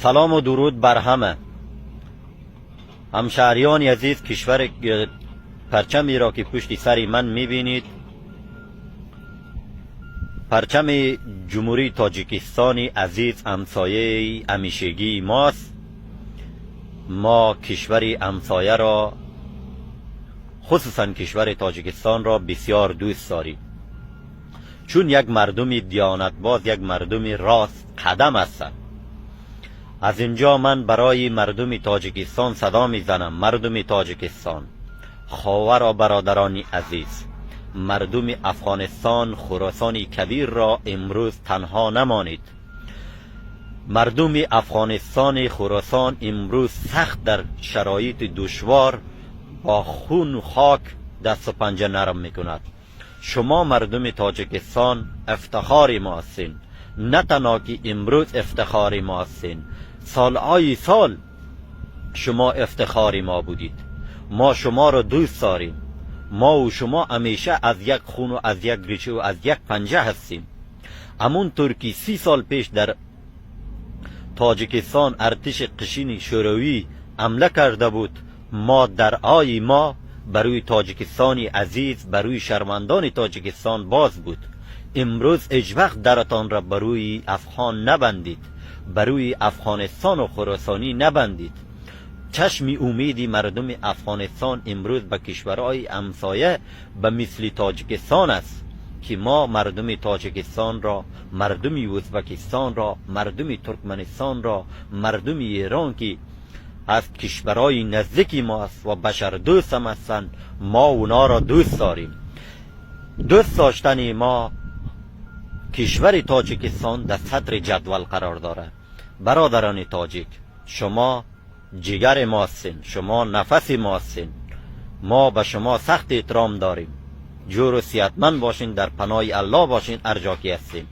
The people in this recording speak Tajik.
Салому дуруд бар ҳама ҳамшаҳриёни азиз. Кишвар, парчамеро ки пушти сари ман мебинед, парчами Ҷумҳурии Тоҷикистони азиз, ҳамсояи ҳамешагии мост. Мо кишвари ҳамсояро, хусусан кишвари Тоҷикистонро бисёр дӯст дорем, чун як мардуми диёнатбоз, як мардуми рост қадам ҳастанд. Аз инҷо ман барои мардуми Тоҷикистон садо мезанам: мардуми Тоҷикистон, ховару бародарони азиз, мардуми Афғонистон, Хуросони Кабирро имрӯз танҳо намонед. Мардуми Афғонистони Хуросон имрӯз сахт дар шароити душвор бо хуну хок дасту панҷа нарм мекунад. Шумо, мардуми Тоҷикистон, ифтихори мо ҳастин. На танҳо ки имрӯз ифтихори мо ҳастин, солҳои сол шумо ифтихори мо будед. Мо шуморо дӯст дорем. Мо шумо ҳамеша аз як хуну аз як ришу аз як панҷа ҳастем. Ҳамон тур ки 30 сол пеш дар Тоҷикистон артиши қишини Шӯравӣ ҳамла карда буд, мо дарҳои мо барои Тоҷикистони азиз, барои шаҳрвандони Тоҷикистон боз буд. Имрӯз ҳеҷ вақт даратонро барои афғон набандед, барои Афғонистону Хуросонӣ набандед. Чашми умеди мардуми Афғонистон имрӯз ба кишварҳои ҳамсоя ба мисли Тоҷикистон аст, ки мо мардуми Тоҷикистонро, мардуми Ӯзбекистонро, мардуми Туркманистонро, мардуми Эрон, ки аз кишварҳои наздики мо аст ва башардӯст ҳам ҳастанд, мо онҳоро дӯст дорем. Дӯст доштани мо кишвари Тоҷикистон дар садри ҷадвал қарор дорад. Бародарони тоҷик, шумо ҷигари мо ҳастин, шумо нафаси мо ҳастин. Мо ба шумо сахт эҳтиром дорем. Ҷӯру сиҳатманд бошин, дар паноҳи Аллоҳ бошин, ҳар ҷо ки ҳастем.